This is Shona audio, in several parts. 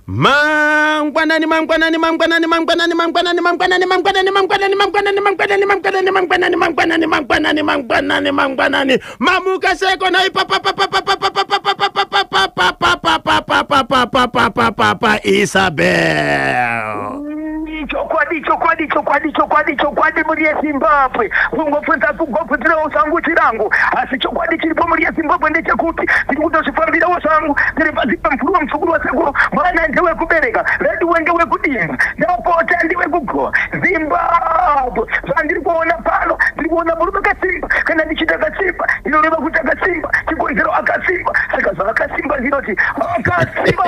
Mangwanani, mangwanani, mangwanani, mangwanani, mangwanani, mangwanani, mangwanani, mangwanani, mangwanani, mangwanani, mangwanani, mangwanani, mangwanani, mangwanani, mangwanani, mangwanani. Mamuka seko nai papa papa papa papa papa papa papa papa papa papa papa papa papa Isabel. Chokwadi, chokwadi, chokwadi, chokwadi, chokwadi, mhuri yeZimbabwe. Kungobvunza kugobvunzirawo zvangu chirango, asi chokwadi chiripo, mhuri yeZimbabwe, ndechekuti ndiri kutozvifambirawo zvangu. Ndiri pasi pamvuri wemuzukuru wasekuru. Mwana ndewekubereka veduwe, ndewekudimba, ndapota, ndewekugoa Zimbabwe. Zvandiri kuona pano, ndiri kuona murume akasimba. Kana ndichiti akasimba, ndinoreva kuti akasimba, chikonzero akasimba. Saka zvaakasimba, ndinoti akasimba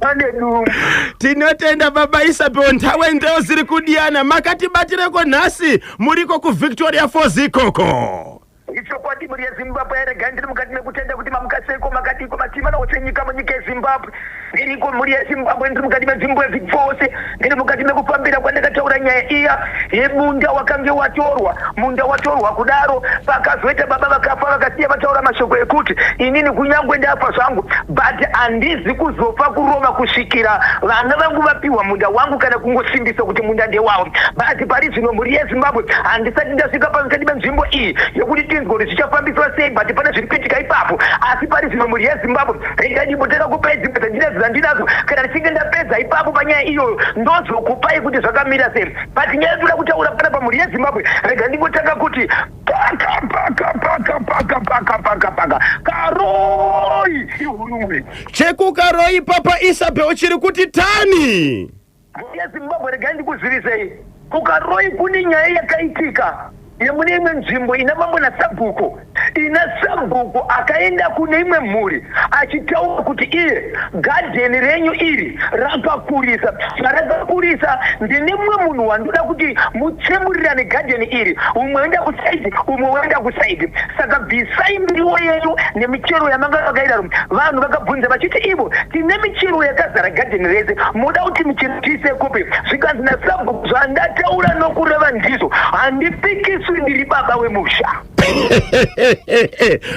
ane dumbu. Tinotenda, Baba Isabel. Nthawe ndeo ziri kudiyana. Makatibatireko nhasi muriko kuVictoria Falls ikoko? Ichokwadi, mhuri yeZimbabwe. Regai, ndiri mukati mekutenda kuti mamukaseko, makadiko matima ose nyika munyika yeZimbabwe. Ndiriko, mhuri yeZimbabwe. Ndiri mukati menzvimbo yeVic Falls. Ndiri mukati mekufambira kwandakataura nyaya iya yemunda wakange watorwa. Munda watorwa kudaro, pakazoita baba vakafa, vakasiya vataura mashoko ekuti, "Inini kunyangwe ndafa zvangu, but handizi kuzofa kurova kusvikira vana vangu vapiwa munda wangu kana kungosimbisa kuti munda ndewavo." But pari zvino, mhuri yeZimbabwe, handisati ndasvika pakati penzvimbo iyi yekuti tinzwe kuti zvichafambiswa sei, but pane zviri kuitika ipapo. Asi pari zvino, mhuri yeZimbabwe, regai ndimbotanga kupai dzimwe dzandinadzo dzandinadzo. Kana ndichinge ndapedza ipapo panyaya iyoyo, ndozokupai kuti zvakamira sei. But nyaya yatoda kutaura panapa, mhuri yeZimbabwe, rega ndingotanga kuti paka paka paka paka paka paka paka Karoi ihurumwe. ChekuKaroi, Papa Isabel, chiri kuti tani? Mhuri yeZimbabwe, regai ndikuzivisei, kuKaroi kune nyaya yakaitika yemune imwe nzvimbo ina mambo nasabhuku. Ina sabhuku akaenda kune imwe mhuri achitaura kuti, "Iye, gadheni renyu iri rakakurisa. Zvarakakurisa, ndine mumwe munhu wandoda kuti mutsemurirane gadheni iri. Umwe oenda kuside, umwe woenda kuside. Saka bvisai miriwo yenyu nemichero yamanga makaidaro." Vanhu vakabvunza vachiti, "Ivo, tine michero yakazara gadheni rese, muda kuti michero tiise kupi?" Zvikanzi nasabhuku, "Zvandataura nokureva ndizvo, handipikiswi, ndiri baba wemusha."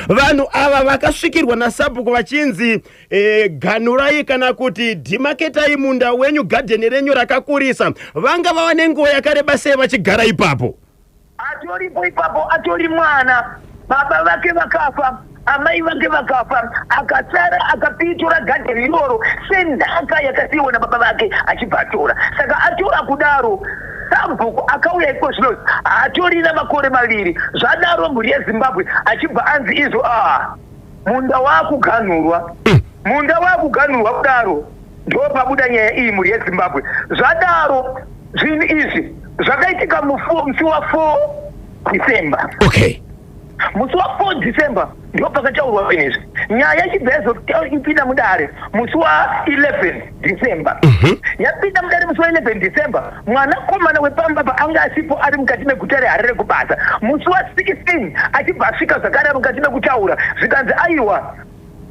Vanhu ava vakasvikirwa nasabhuku vachinzi ganurai kana kuti demarcatai munda wenyu, gadheni renyu rakakurisa. Vanga vava nenguva yakareba sei vachigara ipapo? Atoripo ipapo, atori mwana. Baba vake vakafa, amai vake vakafa, akasara akapitora gadheni iroro senhaka yakasiyiwa nababa vake, achibva atora. Saka atora kudaro, sabhuku akauya iko zvino haatorina makore 2. Zvadaro, mhuri yeZimbabwe, achibva anzi izvo, a munda waakuganhurwa. Munda waakuganhurwa kudaro, ndo pabuda nyaya iyi, mhuri yeZimbabwe. Zvadaro, zvinhu izvi zvakaitika musi wa4 December. Musi wa4 December ndo pakataurwa zvinhu izvi. Nyaya ichibva yazoipinda mudare musi wa11 December. Yapinda mudare musi wa11 December, mwanakomana wepamba paanga asipo, ari mukati meguta reHarare kubasa. Musi wa16 achibva asvika zvakare, ari mukati mekutaura, zvikanzi, "Aiwa,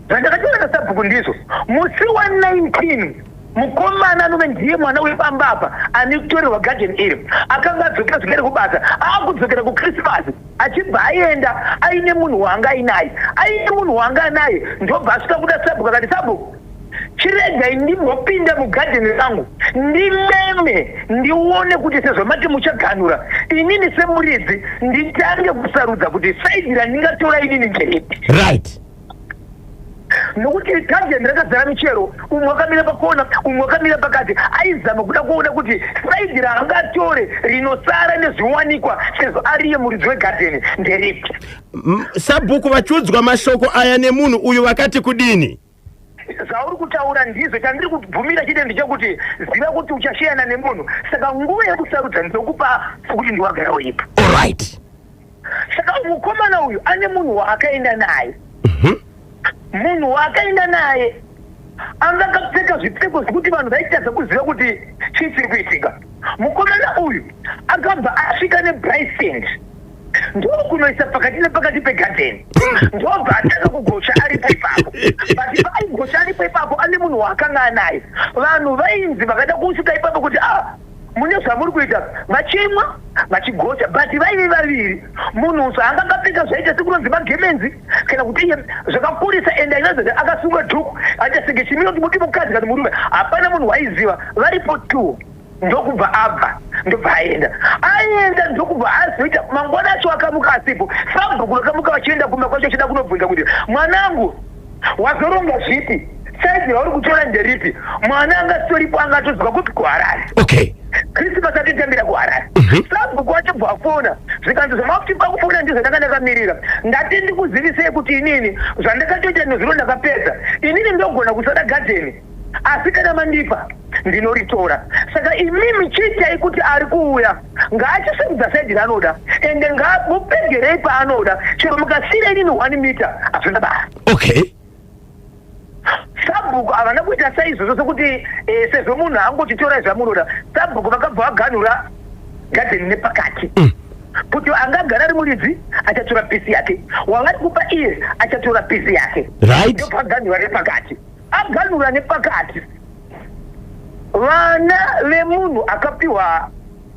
zvandakataura nasabhuku ndizvo." Musi wa19, mukomana anove ndiye mwana wepamba apa ane kutorerwa gadheni iri akanga adzokera zvakare kubasa, akudzokera kuChristmas, achibva aenda aine munhu waanga ainaye, aine munhu waanga anaye. Ndobva asvika kuda sabhuku, akati, "Sabhuku, chiregai ndimbopinda mugadheni rangu, ndimeme, ndione kuti sezvo mati muchaganura, inini semuridzi nditange kusarudza kuti side randingatora inini nderipi." Nokuti gadheni rakazara michero, umwe wakamira pakona, umwe wakamira pakati. Aizama kuda kuona kuti side raangatore rinosara nezviwanikwa, sezvo ariye muridzi wegadheni, nderipi. Sabhuku vachiudzwa mashoko aya nemunhu uyu, vakati kudini? Zvauri kutaura ndizvo. Chandiri kubvumira chete ndechekuti ziva kuti uchasheyana nemunhu, saka nguva yekusarudza ndinokupa sekuti ndiwagara uripo. Saka mukomana uyu ane munhu waakaenda naye. Munhu waakaenda naye anga akapfeka zvipfeko zvekuti vanhu vaitadza kuziva kuti chii chiri kuitika. Mukomana uyu akabva asvika nebraai stand, ndokunoisa pakati nepakati pegadheni, ndobva atanga kugosha aripo ipapo. But paaigosha aripo ipapo, ane munhu waakanga anaye, vanhu vainzi vakada kusvika ipapo kuti, "A, Mune zvamuri kuita, vachimwa, vachigocha, but vaive vaviri. Munhu zvaanga akapfeka zvaita sekunonzi magemenzi kana kuti iye zvakakurisa, ende ainozi akasunga dhuku, aita senge chimiro kuti muti mukadzi kana murume, hapana munhu waiziva. Varipo two. Ndokubva abva, ndobva aenda, aenda, ndokubva azoita mangwana acho akamuka asipo. Sabhuku vakamuka vachienda kumba kwacho, achida kunobvunza kuti, "Mwanangu, wazoronga zvipi? Side rauri kutora nderipi?" Mwana anga asitoripo, anga atodzoka kupi? KuHarare. Christmas atotambira kuHarare. Sabhuku achobva afona, zvikanzi, "Zvamakuti pakufona ndizvo ndanga ndakamirira. Ndati ndikuzivisei kuti inini zvandakatoita nezuro ndakapedza. Inini ndogona kusada gadheni, asi kana mandipa ndinoritora. Saka imimi chiitai kuti ari kuuya ngaachisarudza side raanoda, ende ngamupegerei paanoda. Chero mukasira inini 1 meter, hazvina basa." Sabhuku havana kuita saizvozvo sekuti sezvo munhu angochitorai zvamunoda. Sabhuku vakabva vaganhura gadheni nepakati, kuti angagara ari muridzi achatora piece yake, wavari kupa iye achatora piece yake. Ndobva aganhura nepakati. Aganhura nepakati, vana vemunhu akapiwa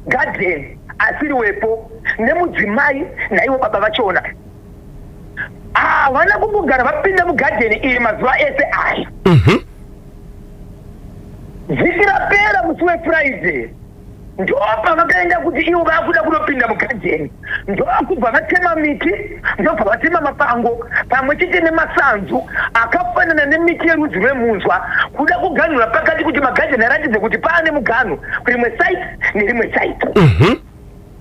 gadheni asiri wepo nemudzimai naivo baba vachona havana kumbogara vapinda mugadheni iri mazuva ese aya. Vhiki rapera, musi weFriday, ndopa vakaenda kuti ivo vakuda kunopinda mugadheni. Ndokubva vatema miti, ndobva vatema mapango pamwe chete nemasanzu akafanana nemiti yerudzi rwemunzwa, kuda kuganhura pakati kuti magadheni aratidze kuti paane muganhu kurimwe side nerimwe side.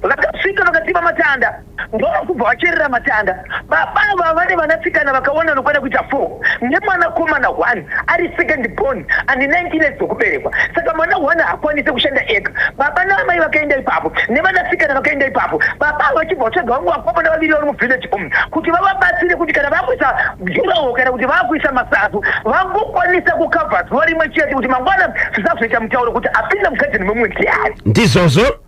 Vakasvika, vakatema matanda, ndokubva vacherera matanda. Baba ava vane vanasikana vakawanda, nokwana kuita 4, nemwanakomana 1 ari second born, ane 19 years dzokuberekwa. Saka mwana 1 haakwanisi kushanda ega. Baba naamai vakaenda ipapo nevanasikana vakaenda ipapo. Baba ava vachibva vatsvaga vamwe vakomana vaviri vari muvillage umu kuti vavabatsire, kuti kana vakuisa durawall kana kuti vakuisa masasu, vangokwanisa kukavha zuva rimwe chete, kuti mangwana zvisazoita mutauro kuti apinda mugadheni memumwe ndiani. Ndizvozvo.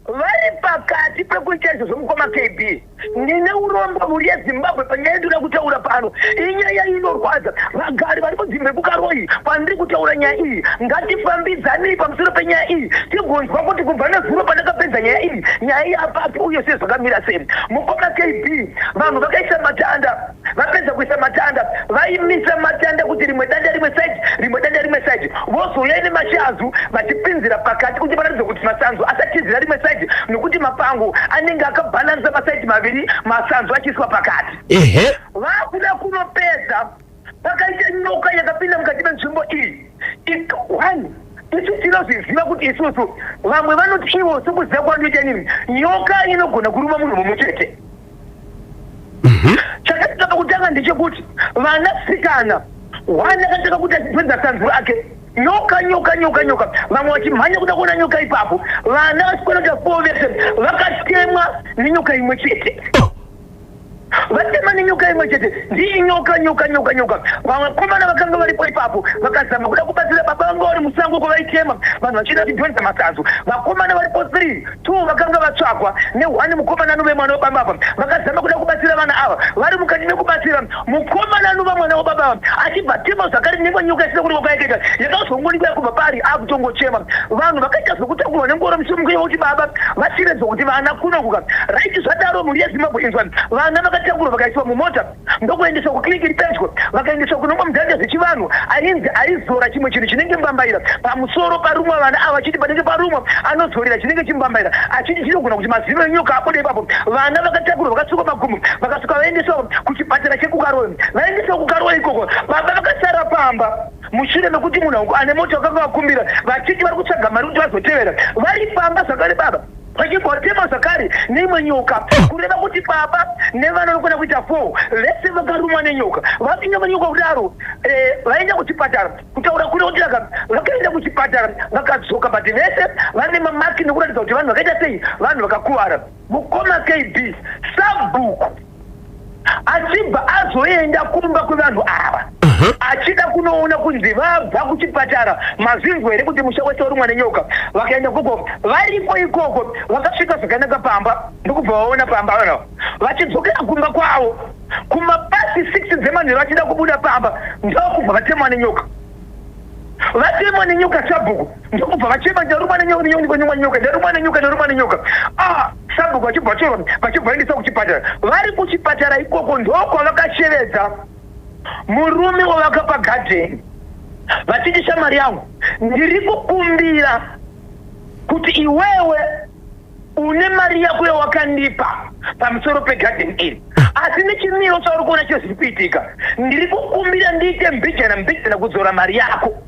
Vari pakati pekuita izvozvo, mukoma KB, ndine urombo, mhuri yeZimbabwe, panyaya ndoda kutaura pano. Inyaya inorwadza. Vagari vari mudzimba yekuKaroi pandiri kutaura nyaya iyi, ngatifambidzanei pamusoro penyaya iyi, tigonzwa kuti kubva nezuro pandakapedza nyaya iyi, nyaya iyi apapi, uye sei, zvakamira sei. Mukoma KB, vanhu vakaisa matanda. Vapedza kuisa matanda, vaimisa matanda kuti rimwe danda rimwe side, rimwe danda rimwe side, vozouya nemashazu vachipinzira pakati kuti varatidze kuti masanzu asatizira rimwe side, nokuti mapango anenge akabhalansa masides maviri, masanzu achiiswa pakati. Vakuda kunopedza, pakaita nyoka yakapinda mukati menzvimbo iyi. One, isu tinozviziva kuti isusu vamwe vanoti ivo, sekuziva kwandoita inini, nyoka inogona kuruma munhu mumwe chete. Chakaitika pakutanga ndechekuti vanasikana one akatanga kuti achipedza sanzu rake, nyoka, nyoka, nyoka, nyoka! Vamwe vachimhanya kuda kuona nyoka ipapo. Vana vachikwana kuita four, vese vakatemwa nenyoka imwe chete. Vatema nenyoka imwe chete, ndii nyoka, nyoka, nyoka, nyoka! Vakomana vakanga varipo ipapo vakazama kuda kubatsira. Baba vanga vari musango kwavaitema, vanhu vachienda vachidhonza masanzu. Vakomana varipo 3, 2 vakanga vatsvakwa ne1 mukomana anove mwana webaba ava, vakazama kuda kubatsira vana ava. Vari mukati mekubatsira, mukomana anova mwana webaba ava achibva tema zvakare nemwe nyoka isina kuti kwakaikaita, yakazongonikwa yakubva pari akutongochema. Vanhu vakaita zvekutakurwa nengoro musumuke kuti baba vachiredzwa kuti vana kunokuka. Right, zvadaro, mhuri yeZimbabwe, inzwa. Vana vakatakurwa, vakaiswa mumota, ndokuendeswa kukiriniki iri pedyo. Vakaendeswa kunomwe mudhanda zvechivanhu ainzi aizora chimwe chinhu chinenge mbambaira pamusoro parumwa vana ava, achiti panenge parumwa anozorera chinenge chimbambaira, achiti chinogona kuti mazino enyoka abude ipapo. Vana vakatakurwa, vakasukwa makumbo, vakasvika vaendeswa kuchipatara chekuKaroi. Vaendeswa kuKaroi ikoko, baba vakasara pamba mushure mekuti munhu ane mota vakanga vakumbira, vachiti vari kutsvaga mari kuti vazotevera. Vari pamba zvakare, baba vachibva zvakare neimwe nyoka, kureva kuti baba nevana vanokwana kuita four vese vakarumwa nenyoka. Vapinda nyoka kudaro, vaenda kuchipatara. Kutaura kuri kuti vakaenda kuchipatara, vakadzoka, but vese vane mamarks nekuratidza kuti vanhu vakaita sei, vanhu vakakuvara. Mukoma KB, sabhuku achibva azoenda kumba kwevanhu ava achida kunoona kunzi vabva kuchipatara, mazvinzwa here kuti musha wese warumwa nenyoka. Vakaenda ikoko, variko ikoko, vakasvika zvakanaka pamba, ndokubva vaona pamba vanhu vachidzokera kumba kwavo kumapasi 6 dzemanheru, vachida kubuda pamba, ndokubva vatemwa nenyoka. Vatemwa nenyoka sabhuku ndokubva vachema, "Ndarumwa nenyoka, nenyoka, nenyoka, ndarumwa nenyoka, ndarumwa nenyoka." Ah, sabhuku vachibva vatorwa, vachibva vaendesa kuchipatara. Vari kuchipatara ikoko ndokwavakashevedza murume wavakapa gadheni, vachiti, "Shamwari yangu, ndiri kukumbira kuti iwewe une mari yako yawakandipa pamusoro pegadheni iri, asi nechimiro chauri kuona chezviri kuitika, ndiri kukumbira ndiite mbijana mbijana kudzora mari yako,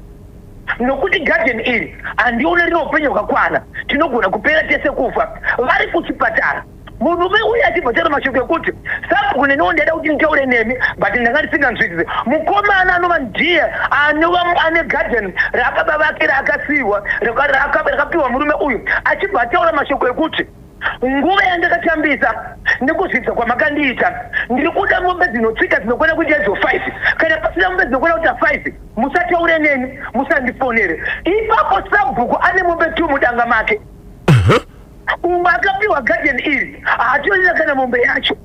nokuti gadheni iri handione rine upenyu hwakakwana, tinogona kupera tese kufa." Vari kuchipatara, murume uyu achibva taura mashoko ekuti, "Sabhuku, neniwo ndaida kuti nditaure nemi, but ndanga ndisinganzwisisi." Mukomana anova ndiye anova ane gadheni rababa vake raakasiyiwa, rakapiwa murume uyu, achibva ataura mashoko ekuti, "Nguva yandakatambisa nekuzvidza kwamakandiita, ndiri kuda mombe dzinotsika dzinokwana kuita idzo 5. Kana pasina mombe dzinokwana kuita 5, musataure neni, musandifonere." Ipapo sabhuku ane mombe 2 mudanga make. Umwe akapiwa gadheni iri haatorina kana mombe yacho.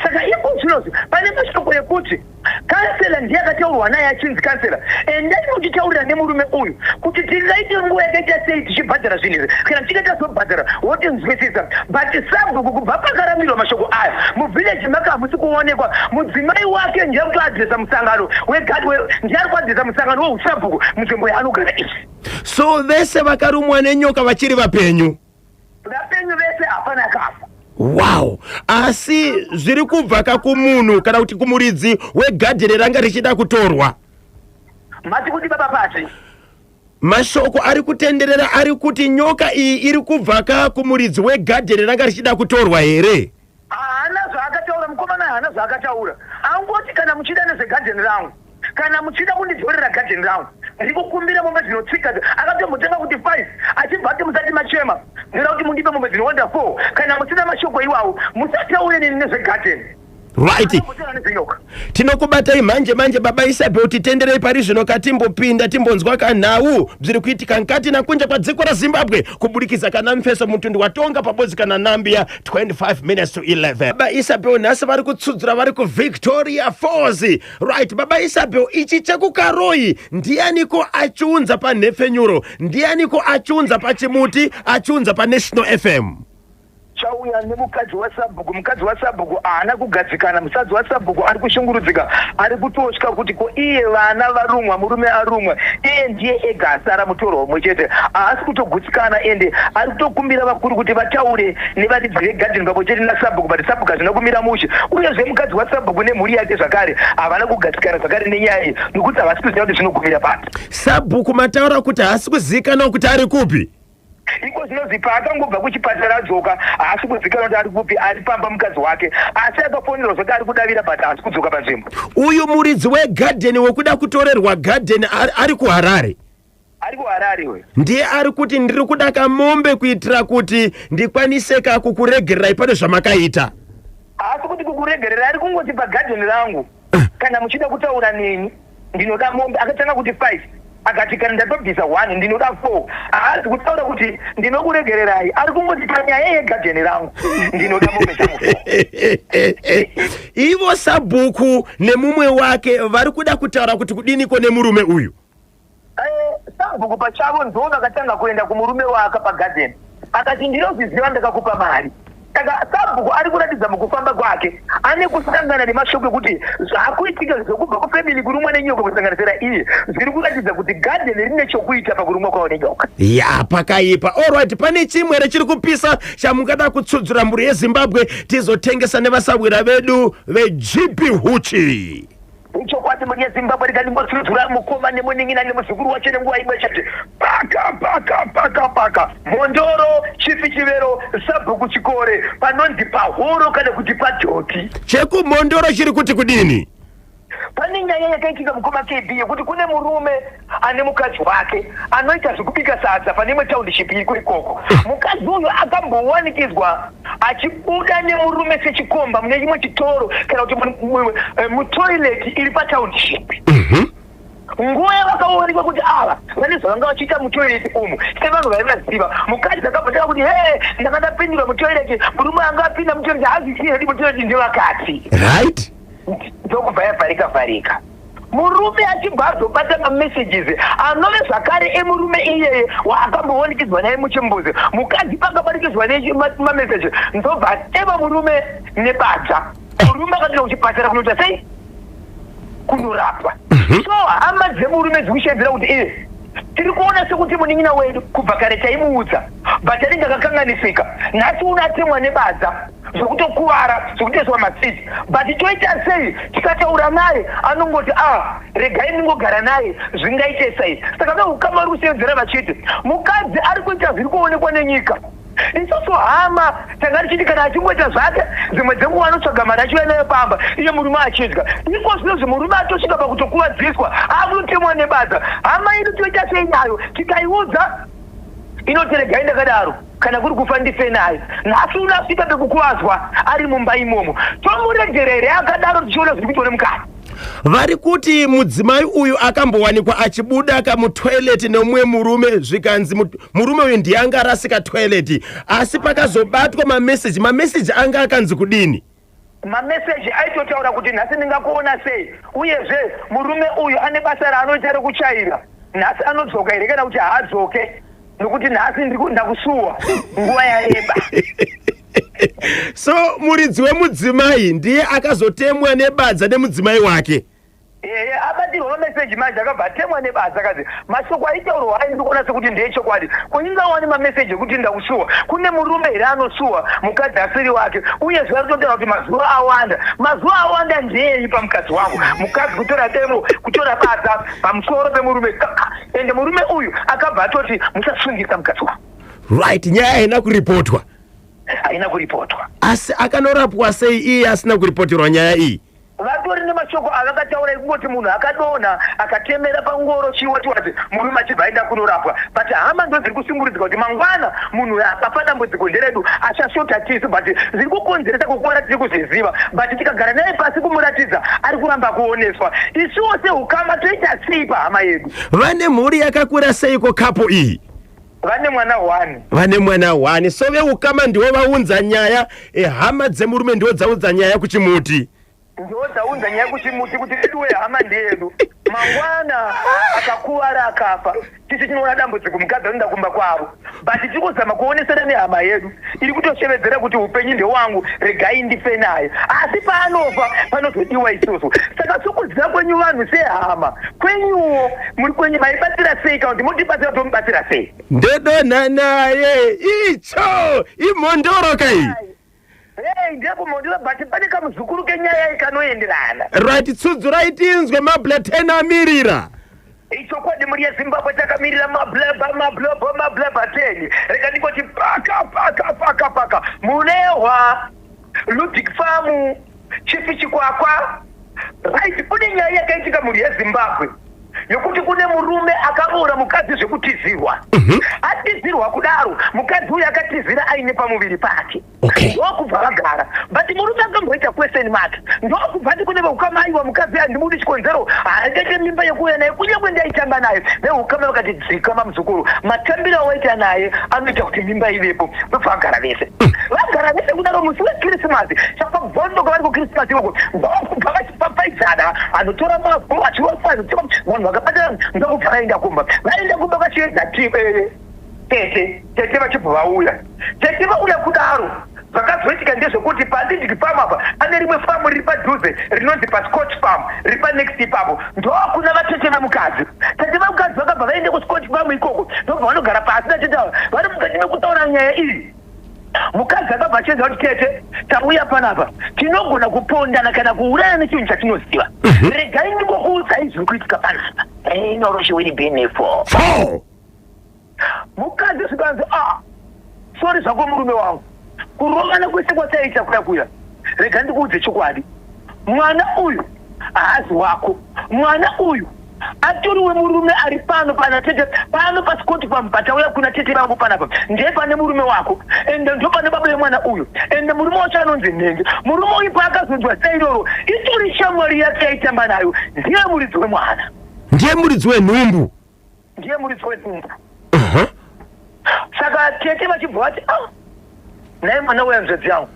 Saka iko zvinozvi pane mashoko ekuti kansela ndiye akataurwa naye, achinzi, "Kansela, endai muchitaurira nemurume uyu kuti tingaite nguva yakaita sei tichibhadhara zvinhu izvi. Kana tichinge tazobhadhara, wotinzwisisa." But sabhuku, kubva pakaramirwa mashoko aya, muvhileji make hamusi kuonekwa. Mudzimai wake ndiye kutoadhiresa musangano, ndiye ari kuadhiresa musangano weusabhuku munzvimbo yaanogara izvi. So vese vakarumwa nenyoka vachiri vapenyu? Vapenyu vese, hapana akafa. Wow, asi zviri kubva kakumunhu kana kuti kumuridzi wegadheni ranga richida kutorwa? Mati kuti, baba pasi? Mashoko ari kutenderera ari kuti nyoka iyi iri kubva ka kumuridzi wegadheni ranga richida kutorwa here? Haana zvaakataura mukomana, haana zvaakataura. Angoti, "Kana muchida nezvegadheni rangu, kana muchida kundidzorera gadheni rangu, ndiri kukumbira mombe dzinotsika." Akatombotenga kuti 5, achibva ati, "Musati machema, ndoda kuti mundipe mombe dzinowanda 4. Kana musina mashoko iwawo, musataure neni nezvegadheni." Akambotaura nezvenyoka. Tinokubatai manje manje, baba Isabel. Titenderei pari zvino katimbopinda, timbonzwa kanhau bziri kuitika nkati nakunja kwadziko raZimbabwe kubudikidza kana mfeso mutundu watonga pabodzi kana Nambia, 25 minutes to 11. Baba Isabel nhasi vari kutsudzura vari kuVictoria Falls. Right, baba Isabel, ichi chekuKaroi ndianiko achiunza panhepfenyuro? Ndianiko achiunza pachimuti, achiunza paNational FM? Chauya nemukadzi wasabhuku. Mukadzi wasabhuku haana kugadzikana. Musadzi wasabhuku ari kushungurudzika, ari kutotya kuti ko iye vana varumwa, murume arumwa, iye ndiye ega asara mutorwa umwe chete. Haasi kutogutsikana, ende ari kutokumbira vakuru kuti vataure nevaridzi vegadheni pamwe chete nasabhuku, but sabhuku hazvina kumira mushe. Uyezve mukadzi wasabhuku nemhuri yake zvakare havana kugadzikana zvakare nenyaya iyi, nokuti havasi kuziva kuti zvinogumira papi. Sabhuku mataura kuti haasi kuzivikanwa kuti ari kupi? Iko zvinonzi paakangobva kuchipatara adzoka, haasi kuzikanwa kuti ari kupi. Ari pamba mukadzi wake, asi akafonerwa zvake ari kudavira, but haasi kudzoka panzvimbo. Uyu muridzi wegadheni wekuda kutorerwa gadheni ari kuHarare? Ari kuHarare we. Ndiye ari kuti, "Ndiri kuda kamombe kuitira kuti ndikwanise ka kukuregererai pane zvamakaita"? Haasi kuti kukuregerera, ari kungoti, "Pagadheni rangu, kana muchida kutaura neni, ndinoda mombe." Akatanga kuti 5, akati, "Kana ndatobvisa 1, ndinoda 4." Haasi kutaura kuti ndinokuregererai, ari kungoti, "Panyaya yegadheni rangu, ndinoda mombe dzangu 4." Ivo sabhuku nemumwe wake vari kuda kutaura kuti kudiniko nemurume uyu? Sabhuku pachavo ndo vakatanga kuenda kumurume waka pagadheni, akati, "Ndinozviziva, ndakakupa mari." Saka sabhuku ari kuratidza mukufamba kwake ane kusangana nemashoko ekuti zvaakuitika zvokubva kufamily kurumwa nenyoka, kusanganisira iye, zviri kuratidza kuti gadheni rine chokuita pakurumwa kwavo nenyoka. Ya, pakaipa. Alright, pane chimwe here chiri kupisa chamungada kutsudzura mhuri yeZimbabwe, tizotengesa nevasawira vedu veGP Huchi? Ichokwadi, mhuri yeZimbabwe, rikandingotsudzura mukoma nemunin'ina nemuzukuru wacho nenguva imwe chete. Paka paka paka paka, Mhondoro, Chifi Chivero, sabhuku Chikore, panonzi pahoro kana kuti padhoti. Chekumhondoro chiri kuti kudini? Pane nyaya yakaitika, mukoma KB, yekuti kune murume ane mukadzi wake anoita zvekubika sadza pane imwe township iri ikoko. Mukadzi uyu akambowanikidzwa achibuda nemurume sechikomba mune chimwe chitoro kana kuti mutoilet iri patownship. Nguva yavakaonekwa kuti ava vane zvavanga vachiita mutoilet umu, sevanhu vaivaziva, mukadzi akabva kuti, "He, ndanga ndapindura mutoilet, murume anga apinda mutoilet, haazvizivi hedi mutoilet ndevakati." Ndokubva yavharika vharika. Murume achibva azobata mamessages anove zvakare emurume iyeye waakambowanikidzwa naye muchimbuzi. Mukadzi paakabatikidzwa nemameseji ndobva atema murume nebadza. Murume akatoenda kuchipatara kunoita sei? Kunorapwa. So hama dzemurume dzikushevedzera kuti iye tiri kuona sekuti munin'ina wedu kubva kare taimuudza but anenge akakanganisika. Nhasi uno atemwa nebadza zvekutokuvara zvekutoiswa masiti, but toita sei? Tikataura naye anongoti a regai ndingogara naye, zvingaite sei? Saka veukama vari kushevedzera vachiti mukadzi ari kuita zviri kuonekwa nenyika. Isusu hama tanga tichiti kana achingoita zvake, dzimwe dzenguva anotsvaga mari achiuya nayo pamba, iye murume achidya. Iko zvinozvi murume atosvika pakutokuvadziswa, akutotemwa nebadza. Hama yedu toita sei nayo? Tikaiudza inoti regai ndakadaro, kana kuri kufa ndife naye. Nhasi uno asvika pekukuvadzwa ari mumba imomo, tomuregera here akadaro tichiona zviri kuitwa nemukadzi? Vari kuti mudzimai uyu akambowanikwa achibuda kamutoilet nemumwe murume, zvikanzi murume uyu ndiye anga arasika toilet, asi pakazobatwa mameseji, mameseji anga akanzi kudini? Mameseji aitotaura kuti nhasi ndingakuona sei, uyezve murume uyu ane basa raanoita rekuchaira, nhasi anodzoka here kana kuti haadzoke, nokuti nhasi ndakusuwa nguva yareba. So muridzi wemudzimai ndiye akazotemwa nebadza nemudzimai wake. Ehe, abatirwa mameseji manje akabva atemwa nebadza. Akazi mashoko aitaurwa ayi ndiri kuona sekuti ndeechokwadi. Ko ingawani mameseji ekuti ndakusuwa? Kune murume here anosuwa mukadzi asiri wake? Uyezve ari kutotaura kuti mazuva awanda. Mazuva awanda ndeeyi pamukadzi wangu? Mukadzi kutora demo, kutora badza pamusoro pemurume. Ende murume uyu akabva atoti musasungisa mukadzi wangu. Right, nyaya haina kuripotwa. Haina kuripotwa. Asi akanorapwa sei iye asina kuripoterwa nyaya iyi? Vatori nemashoko avakataura ekungoti munhu akadonha akatemera pangoro chiwatiwati, murume achibva aenda kunorapwa. But hama ndodziri kushungurudzika kuti mangwana munhu uyu akafa dambudziko nderedu, achashota tisu, but zviri kukonzeresa kukuvara tiri kuzviziva, but tikagara naye pasi kumuratidza ari kuramba kuoneswa. Isuwo seukama toita sei pahama yedu? Vane mhuri yakakura seiko couple iyi? Vane mwana 1. Vane mwana 1. So veukama ndiwo vaunza nyaya, hama dzemurume ndiwo dzaunza nyaya kuchimuti. Ndiwo dzaunza nyaya kuchimuti kuti veduwe hama ndeyedu. Mangwana akakuvara akafa, tisu tinoona dambudziko, mukadzi anoenda kumba kwavo. But tiri kuzama kuonesana nehama yedu iri kutoshevedzera kuti upenyu ndewangu, regai ndife naye. Asi paanofa panozodiwa isusu. Saka sokuziva kwenyu vanhu sehama kwenyuwo muri kwenyu maibatsira sei, kana kuti motibatsira tomubatsira sei? Ndodonha naye icho imhondoro kai. Hey, ndekumhondoro, but pane kamuzukuru kenyaya kanoenderana. Right, tsudzurai tinzwe, mablaten amirira. Ichokwadi mhuri yeZimbabwe, takamirira mableba, mableba, mableba 10. Rega ndingoti paka paka paka paka. Murehwa, Ludic Farm, Chief Chikwakwa. Right, kune nyaya yakaitika mhuri yeZimbabwe yokuti kune murume akaroora mukadzi zvekutizirwa. Atizirwa kudaro, mukadzi uyu akatizira aine pamuviri pake. Ndokubva vagara, but murume akamboita question mark, ndokubva ati kune veukama, aiwa, mukadzi handimudi, chikonzero haangaite mimba yekuuya naye kunyange ndaitamba naye. Veukama vakati dzikama muzukuru, matambiro awaita naye anoita kuti mimba ivepo. Ndobva vagara vese. Vagara vese kudaro, musi wekirisimasi chakabvondoka vari kukirisimasi ikoko, ndokubva vachipapaidzana, anotora mavhu achiropa, anotora vanhu vakabatana, ndokubva vaenda kumba. Vaenda kumba vachiedza tete, tete vachibva vauya. Tete vauya kudaro, zvakazoitika ndezvekuti paLidic Farm apa pane rimwe famu riri padhuze rinonzi paScott Farm, riri panext ipapo, ndokuna vatete vemukadzi. Tete vemukadzi vakabva vaenda kuScott Farm ikoko, ndobva vanogara pasi natete ava. Vari mukati mekutaura nyaya iyi, mukadzi akabva achiedza kuti tete, tauya panapa tinogona kupondana kana kuuraya nechinhu chatinoziva. Regai ndingokuudzai zviri kuitika panapa. Inoroshiwiribhenefo. Four. Mukadzi zvikanzi, ah, sorry zvako murume wangu, kurovana kwese kwataiita kuya kuya, rega ndikuudze chokwadi, mwana uyu haazi wako. Mwana uyu atori wemurume ari pano pana tete pano paScott Farm. Patauya kuna tete vangu panapa ndepane murume wako, ende ndopane baba vemwana uyu, ende murume wacho anonzi Nhengi. Murume uyu paakazonzwa zita iroro, itori shamwari yake yaitamba nayo, ndiye muridzi wemwana. Ndiye muridzi wenhumbu. Ndiye muridzi wenhumbu. Saka tete vachibva vati, ah, naye mwana wehanzvadzi yangu.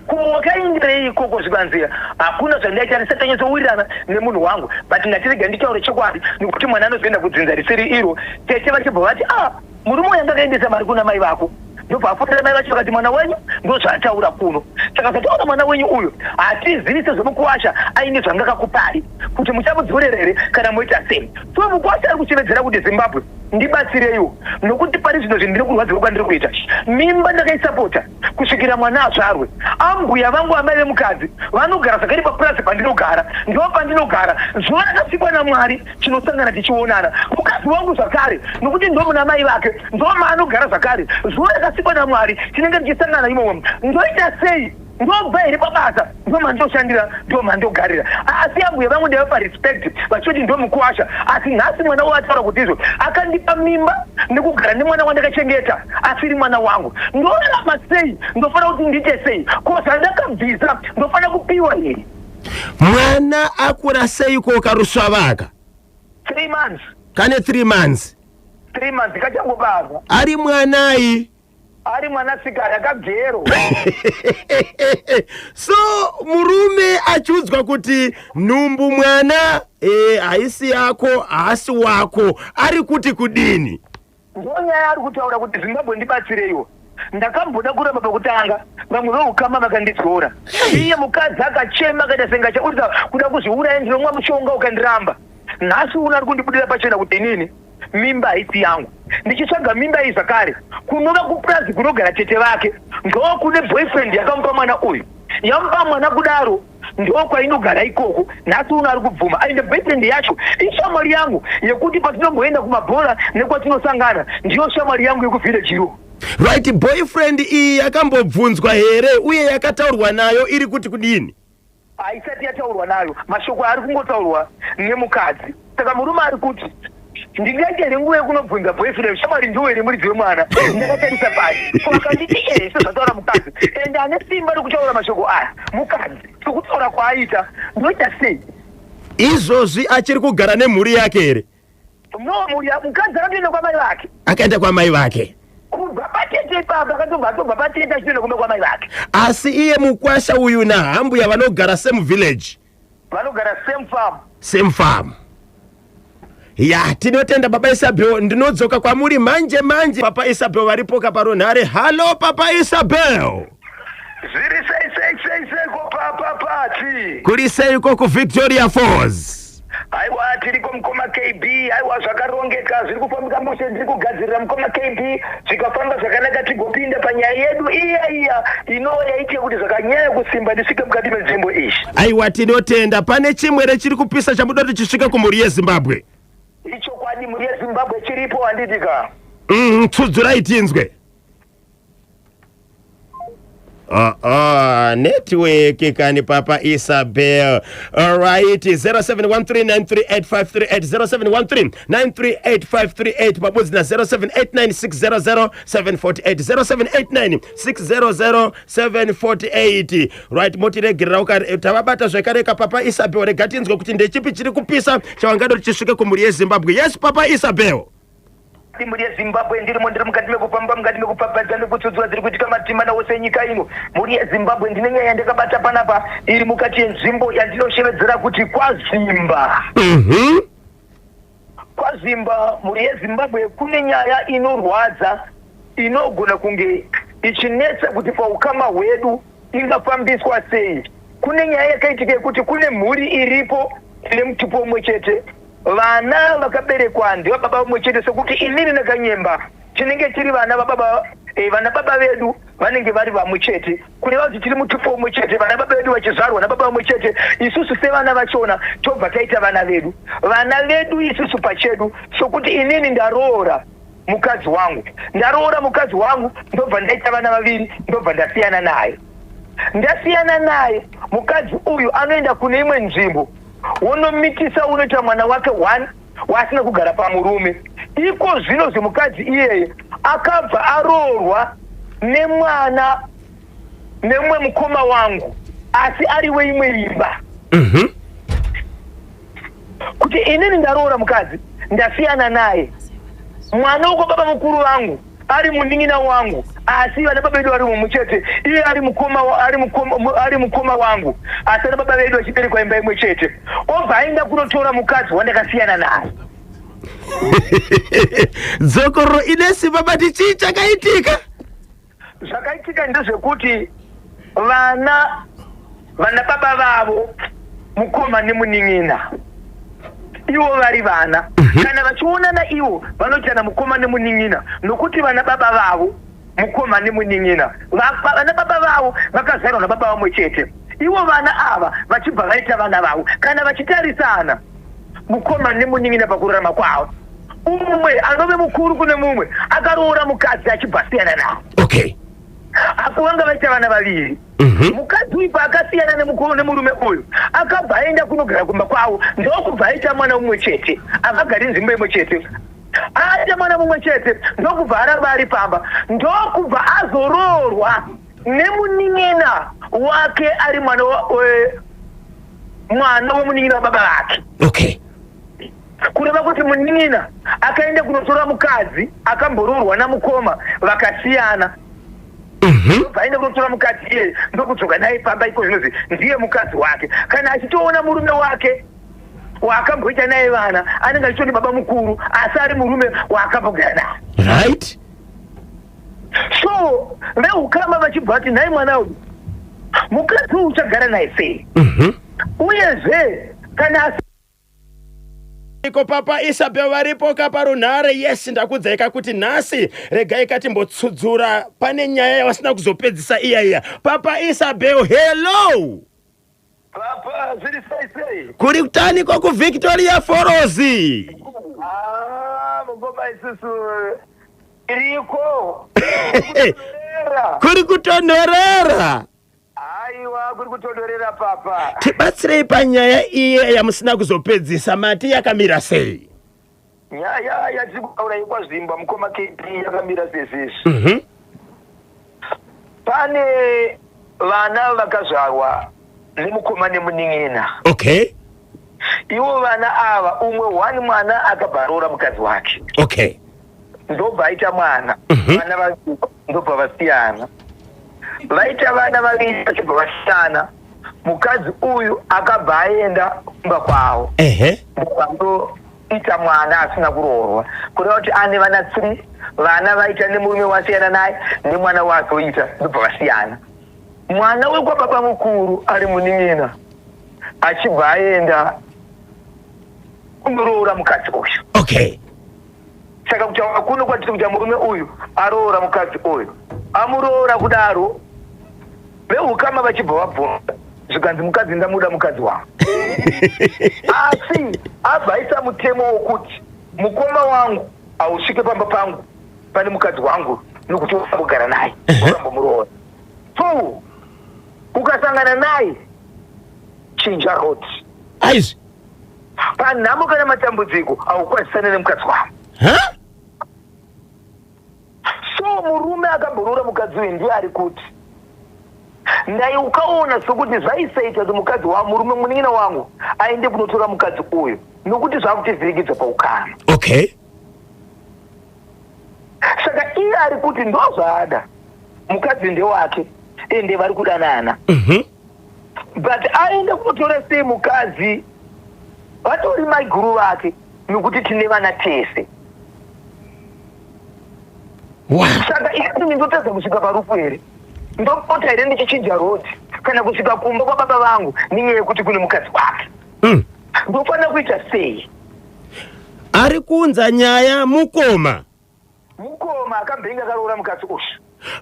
Ko wakaindirei ikoko? Zvikanzi hakuna zvandaita, ndisati tanyatsowirirana nemunhu wangu, but ndatirega nditaure chokwadi nekuti mwana anozoenda kudzinza risiri iro. Tete vachibva vati, "Ah, murume uyu anga akaendesa mari kuna mai vako." Ndobva afonera mai vacho vakati, "Mwana wenyu ndozvaataura kuno, saka zvataura mwana wenyu uyu hatizivi sezvomukuwasha aine zvanga kakupai kuti muchamudzorera here kana moita sei." So mukuwasha ari kuchevedzera kuti, "Zimbabwe, ndibatsireiwo, nokuti pari zvino zvinhu ndiri kurwadziwa kwandiri kuita. Mimba ndakaisapota kusvikira mwana azvarwe. Ambuya vangu, amai vemukadzi, vanogara zvakare papurazi pandinogara, ndo pandinogara. Zuva rakasikwa naMwari tinosangana tichionana. Mukadzi wangu zvakare, nokuti ndo muna mai vake, ndo maanogara zvakare. Zuva rakasikwa naMwari tinenge tichisangana imomo. Ndoita sei? Ndobva here pabasa? Ndo mandoshandira, ndo mandogarira, asi ambuya vangu ndavapa respect vachiti ndo mukuwasha. Asi nhasi mwana wataura kuti izvo akandipa mimba nekugara nemwana wandakachengeta asiri mwana wangu. Ndorarama sei? Ndofanira kuti ndiite sei? Ko zvandakabvisa ndofanira kupiwa here?" Mwana akura seiko karusvavaka? 3 months. Kane 3 months? 3 months, kachangobarwa. Ari mwanai? Ari mwanasikana, kabvero. So murume achiudzwa kuti nhumbu mwana haisi yako, haasi wako, ari kuti kudini? Ndonyaya ari kutaura kuti, "Zimbabwe, ndibatsireiwo. Ndakamboda kuramba pekutanga, vamwe veukama vakandidzora. Iye mukadzi akachema akaita sengachaurisa kuda kuzviuraya, ndinomwa mushonga ukandiramba. Nhasi uno ari kundibudira pachena kuti inini mimba haisi yangu. Ndichitsvaga mimba iyi zvakare kunova kupurazi kunogara tete vake, ndokune boyfriend yakamupa mwana uyu. Yamupa mwana kudaro, ndokwainogara ikoko. Nhasi uno ari kubvuma. Ainde boyfriend yacho ishamwari yangu yekuti patinomboenda kumabhora nekwatinosangana, ndiyo shamwari yangu yekuvillage iro." Right, boyfriend iyi yakambobvunzwa here uye yakataurwa nayo iri kuti kudini? Haisati yataurwa nayo. Mashoko ari kungotaurwa nemukadzi. Saka murume ari kuti, "Ndingaite here nguva yekunobvunza boyfriend, shamwari ndiwo here muridzi wemwana? Ndakatarisa pasi, ko akanditi ehe sezvataura mukadzi, ende ane simba rekutaura mashoko aya mukadzi, sokutaura kwaaita, ndoita sei?" Izvozvi achiri kugara nemhuri yake here? No, mhuri mukadzi akatoenda kwamai vake. Akaenda kwamai vake. Kubva patete ipapo akatobva atobva patete achitoenda kumba kwamai vake. Asi iye mukwasha uyu nahambuya vanogara same village? Vanogara same farm. Same farm. Ya, tinotenda Baba Isabel. Ndinodzoka kwamuri manje manje. Papa Isabel varipoka parunhare. Hallo, Papa Isabel. Zviri sei sei sei seiko, Papa Pati? Kuri seiko kuVictoria Falls? Aiwa, tiriko mukoma KB. Aiwa, zvakarongeka, zviri kufambika mushe. Ndiri kugadzirira, mukoma KB. Zvikafamba zvakanaka, tigopinda panyaya yedu iya iya inova yaite kuti zvakanyanya kusimba ndisvike mukati menzvimbo iyi. Aiwa, tinotenda. Pane chimwere chiri kupisa chamuda kuti chisvike kumhuri yeZimbabwe? Ichokwadi, mhuri yeZimbabwe, chiripo, handiti ka? Tsudzurai tinzwe. Network kani, Papa Isabel. Alright, 0713938538, 0713938538 pabodzi na 0789600748, 0789600748. Right, motiregerera tavabata zvekare ka Papa Isabel. Rega tinzwe kuti ndechipi chiri kupisa chavangada kuti chisvike kumhuri yeZimbabwe. Yes, Papa Isabel. Mhuri yeZimbabwe, ndirimo, ndiri mukati mekufamba, mukati mekupfapfadza nekutsudzura dziri kuitika matimana ose enyika ino. Mhuri yeZimbabwe, ndine nyaya yandakabata panapa iri mukati yenzvimbo yandinoshevedzera kuti kwaZvimba. KwaZvimba, mhuri yeZimbabwe, kune nyaya inorwadza inogona kunge ichinetsa kuti paukama hwedu ingafambiswa sei. Kune nyaya yakaitika yekuti kune mhuri iripo ine mutupo umwe chete, vana vakaberekwa ndevababa vamwe chete, sekuti inini naKanyemba tinenge tiri vana vababa, vana baba vedu vanenge vari vamwe chete, kureva kuti tiri mutupo umwe chete. Vana baba vedu vachizvarwa nababa vamwe chete, isusu sevana vachona tobva taita vana vedu, vana vedu isusu pachedu. Sokuti inini ndaroora mukadzi wangu, ndaroora mukadzi wangu, ndobva ndaita vana vaviri, ndobva ndasiyana naye. Ndasiyana naye, mukadzi uyu anoenda kune imwe nzvimbo, wonomitisa, unoita mwana wake one waasina kugara pamurume. Iko zvino zvemukadzi iyeye akabva aroorwa nemwana nemumwe mukoma wangu, asi ari weimwe imba. Kuti inini ndaroora mukadzi, ndasiyana naye, mwana wokwa baba mukuru vangu ari munin'ina wangu. Asi vana baba vedu vari mumwe chete. Iye ari mukoma ari mukoma ari mukoma wangu, asi vana baba vedu vachiberekwa imba imwe chete. Obva aenda kunotora mukadzi wandakasiyana naye. Dzokororo ine simba, but chii chakaitika? Zvakaitika ndezvekuti vana vana baba vavo, mukoma nemunin'ina, ivo vari vana, kana vachionana ivo vanoitana mukoma nemunin'ina, nokuti vana baba vavo mukoma nemunin'ina. Vana baba vavo vakazvarwa nababa vamwe chete. Ivo vana ava vachibva vaita vana vavo, kana vachitarisana mukoma nemunin'ina pakurarama kwavo, umwe anove mukuru kune mumwe akaroora mukadzi achibva asiyana navo. Apo vanga vaita vana vaviri. Mukadzi uyu paakasiyana nemurume uyu, akabva aenda kunogara kumba kwavo, ndokubva aita mwana mumwe chete. Avagari nzvimbo imwe chete. Aita mwana mumwe chete, ndokubva aramba ari pamba, ndokubva azoroorwa nemunin'ina wake ari mwana mwana wemunin'ina wababa vake. Kureva kuti munin'ina akaenda kunotora mukadzi akamboroorwa namukoma vakasiyana. Ndobva aenda kunotora mukadzi iyeye, ndokudzoka naye pamba iko zvinozi ndiye mukadzi wake. Kana achitoona murume wake waakamboita naye vana, anenge achitoti baba mukuru, asi ari murume waakambogara naye. So veukama vachibva vati, nhai mwana uyu, mukadzi uyu uchagara naye sei? Uyezve kana Iko Papa Isabel varipo kaparunhare. Yes, ndakudzaika kuti nhasi regai katimbotsudzura pane nyaya yavasina kuzopedzisa iya iya. Papa Isabel, hello. Papa, zviri sei sei? Kuri kutani kokuVictoria Falls? Ah, mukoma, isusu iriko. Kuri kutonhorera. Aiwa, kuri kutonhorera, papa. Tibatsirei panyaya iye yamusina kuzopedzisa. Mati yakamira sei? Nyaya yatiri kutaura yekwaZvimba, mukoma KP, yakamira sezvizvi. Pane vana vakazvarwa nemukoma nemunin'ina. Ivo vana ava, umwe one mwana akabva aroora mukadzi wake. Ndobva aita mwana. Vana vaviri, ndobva vasiyana. Vaita vana vaviri, vachibva vasiyana. Mukadzi uyu akabva aenda kumba kwavo. Ndoita mwana asina kuroorwa, kureva kuti ane vana 3. Vana vaita nemurume wasiyana naye nemwana waazoita, ndobva vasiyana. Mwana wekwababa mukuru ari munin'ina achibva aenda kunoroora mukadzi uyu. Saka kutaura kuno kwatiri kuita, murume uyu aroora mukadzi uyu. Amuroora kudaro, veukama vachibva vabvunza, zvikanzi mukadzi ndamuda mukadzi wangu, asi abva aisa mutemo wokuti mukoma wangu hausvike pamba pangu pane mukadzi wangu, nokuti wambogara naye, wakambomuroora. Two, ukasangana naye, chinja road. Aizvi. Panhamo kana matambudziko, haukwazisane nemukadzi wangu. Ha. So murume akamboroora mukadzi uyu ndiye ari kuti ndai ukaona sokuti zvaisaita kuti mukadzi wa murume munin'ina wangu aende kunotora mukadzi uyu, nokuti zvakutivhirikidza paukama. Saka iye ari kuti ndozvaada, mukadzi ndewake, ende vari kudanana. But aende kunotora sei mukadzi vatori maiguru vake, nokuti tine vana tese? Saka inini ndotadza kusvika parufu here? Ndopota here ndichichinja road kana kusvika kumba kwababa vangu nenyaya yekuti kune mukadzi wake? Ndofanira kuita sei? Ari kuunza nyaya mukoma. Mukoma akambenge akaroora mukadzi uyu.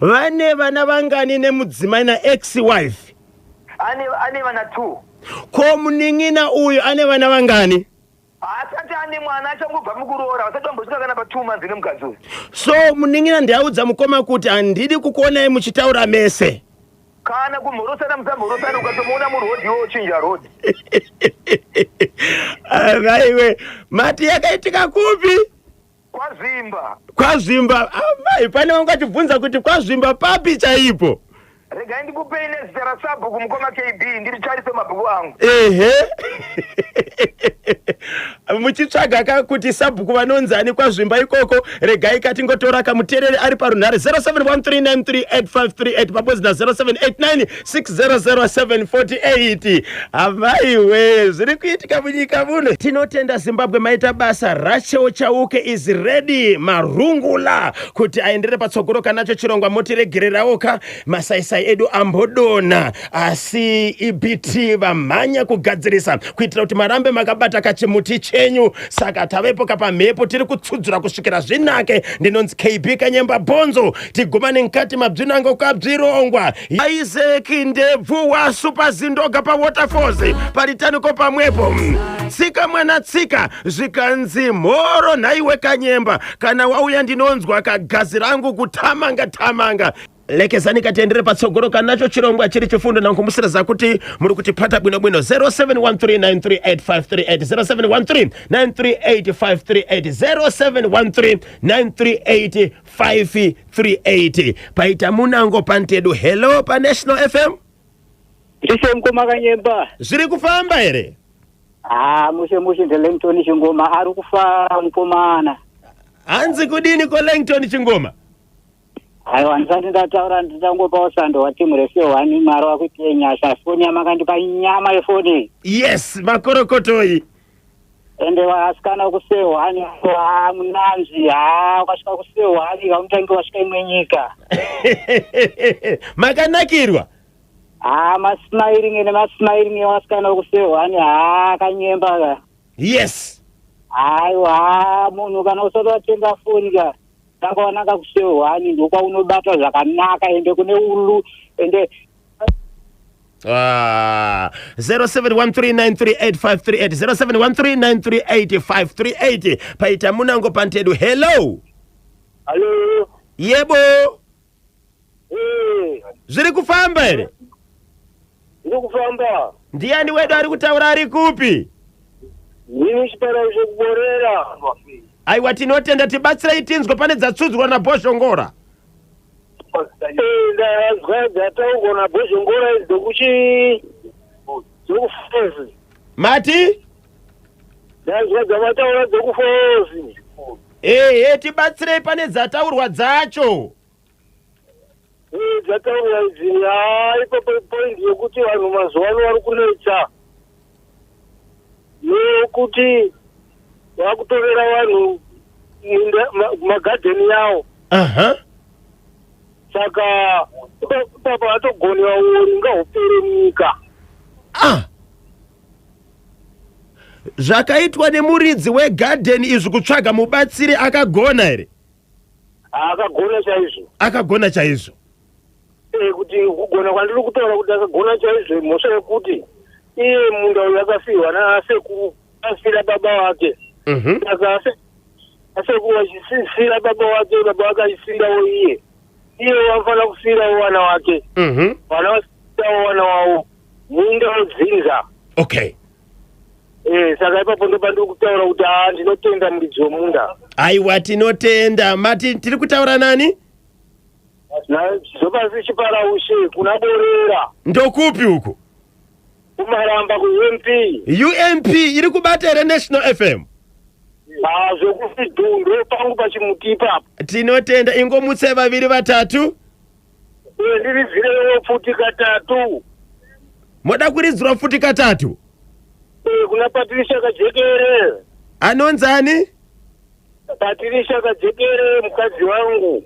Vane vana vangani nemudzimai, naex wife? Ane vana two. Ko munin'ina uyu ane vana vangani? Haasati ane mwana, achangobva mukuroora, vasati vambosvika kana pa2 months nemukadzi uyu. So munin'ina ndiaudza mukoma kuti handidi kukuonai muchitaura mese. Kana kumhorosana musamhorosana, ukatomuona muroad iwe uchinja road. Vaiwe, mati yakaitika kupi? KwaZvimba. KwaZvimba. Amai, pane vanga vachibvunza kuti kwaZvimba papi chaipo. Regai ndikupei nezita rasabhuku, mukoma KB, ndiri mabhuku angu. Ehe, muchitsvaga ka kuti sabhuku vanonzani kwaZvimba ikoko. Regai katingotora kamuteereri ari parunhare, 0713938538 pabodzi na0789600748. Hamaiwe, zviri kuitika munyika muno. Tinotenda Zimbabwe, maita basa. Rachel Chauke is ready, marungula kuti aendere patsogoro kanacho chirongwa. Motiregererawo ka, masaisai edu ambodona, asi EBT vamhanya kugadzirisa kuitira kuti marambe makabata kachimuti chenyu. Saka tavepo kapamhepo, tiri kutsudzura kusvikira zvinake. Ndinonzi KB Kanyemba Bhonzo. Tigumane mukati mabzinango kabzirongwa. Isaac Ndebvu waSupa Zindoga paWaterfalls paritaniko pamwepo. Tsika mwana tsika, zvikanzi mhoro nhaiwe Kanyemba, kana wauya ndinonzwa kagazi rangu kutamanga tamanga. Lekezani katiendere patsogoro kanacho chirongwa chiri chifundo nankumusiriza kuti muri kutipata bwinobwino. 0713938538, 0713938538, 0713938538. Paita munango pantedu. Hello paNational FM. Ndishe, mukoma Kanyemba. Zviri kufamba here? Ha, mushe mushe. NdeLangton Chingoma ari kufara, mukomana. Hanzi kudini ko, Langton Chingoma? Aiwa, ndisati ndataura, nditangopawo sando watimu rese1. Mwari wakuitire nyasha. Foni yamakandipa, nyama yefoni. Yes, makorokotoi. Ende vasikana kuse1 ha, munanzvi ha, ukasvika kuse1 kaunotange wasvika imwe nyika. Makanakirwa. Ha, masmairinge nemasmairinge vasikana kuse1 ha, Kanyemba ka. Aiwa, munhu kana usati watenga foni ka, tanga wananga kuse1, ndokwaunobata zvakanaka. Ende kune ulu ende. Ah, 0713938538, 0713938538. Paita munango pantedu. Hello. Hallo. Yebo. Eh, Zviri kufamba here? Ndiri kufamba. Ndiani wedu ari kutaura, ari kupi? Ndini Chipara chekuborera. Aiwa, tinotenda. Tibatsirei tinzwe pane dzatsudzwa naBhozhongora. Eh, ndazwa dzataurwa naBhozhongora idzi dzokuchi dzokufalls. Mati? Ndazwa dzamataura dzokufalls. Ehe, tibatsirei pane dzataurwa dzacho. Eh, dzataurwa idzi, ha, ipapo point yekuti vanhu mazuva ano vari kunetsa nekuti vakutorera vanhu magadheni yawo. Saka ipapa vatogoniwa, uri ngahupere munyika. Ah, zvakaitwa nemuridzi wegadheni izvi, kutsvaga mubatsiri, akagona here? Akagona chaizvo. Akagona chaizvo. Eh, kuti kugona kwandiri kutaura kuti akagona chaizvo, mhosva yekuti iye munda uyu akasiyiwa nasekuru, asira baba vake. Saka asekuru achisiyira baba wake, baba wake achisiyirawo iye, iye wafanira kusiyirawo vana wake. Vana vasiyirawo vana wavo, munda wodzinza. Eh, saka ipapo ndopandiri kutaura kuti haa, ndinotenda muridzi womunda. Aiwa, tinotenda. Mati tiri kutaura nani? Zopasi Chipara Ushe kuna Borera. Ndokupi uku? Kumaramba, kuUMP. UMP iri kubata here National FM? Ha, zvokuti dhundo pangu pachimuti ipapo. Tinotenda. Ingomutse vaviri vatatu. Eh, ndiridzirewo pfuti katatu. Moda kuridzirwa pfuti katatu? Eh, kuna Patirisha Kajekere. Anonzani? Patirisha Kajekere, mukadzi wangu.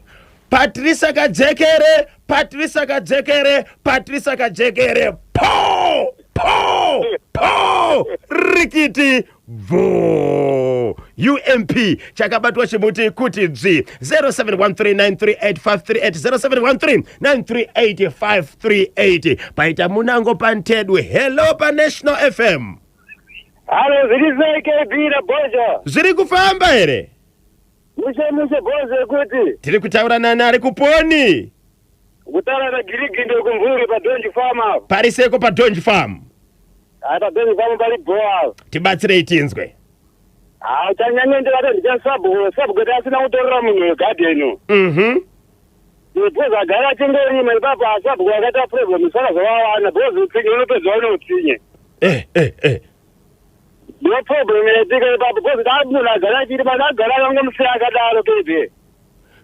Patrisa Kajekere, Patrisa Kajekere, Patrisa Kajekere, po po po, rikiti bvo. UMP chakabatwa chimuti kuti dzvi. 0713938538, 0713938538. Paita munango pantedwe. Hello paNational FM. Halo, zviri sei, KB naBhoja? Zviri kufamba here? Mushe mushe, Bhoja, kuti Tiri kutaura nani, ari kuponi? Kutaura naGirigindo kumvuri paDonji Farm apo. Pariseko paDonji Farm? Ha, paDonji Farm pari bho. Tibatsirei tinzwe. Ha, chanyanya ndikati ndichasabhuku, sabhuku asina kutorera munhu wegadheni. Because agara achingorima ipapo, asabhuku akaita problem, saka zvavawana, because utsinye unopedza une utsinye. Ndo problem yaitika ipapo, because da munhu agara achirima, agara akangomusiya akadaro, KB.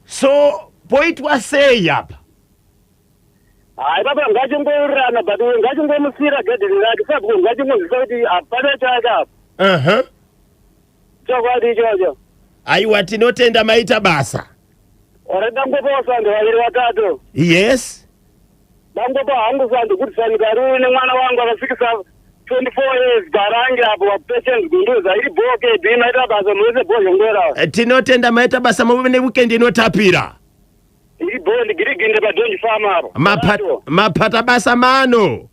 So poitwa sei apa? Hayi, papa ngachingowirirana, but uyu ngachingomusiyira gadheni rake. Sabhuku ngachingozvisa kuti hapana chake apa. Chokwadi ichocho. Aiwa, tinotenda, maita basa. Ore dangopawo sando vaviri vatatu. Yes. Dangopa hangu sando kuti sanikaruri nemwana wangu akasvikisa 24 years, garange apo, Patience Gunduza. Iri bho, KB, maita basa muese bhozhongora. Tinotenda, maita basa, muve neweekend inotapira. Iri bho, ndigiriginde padonji farm apo. Mapata basa mano.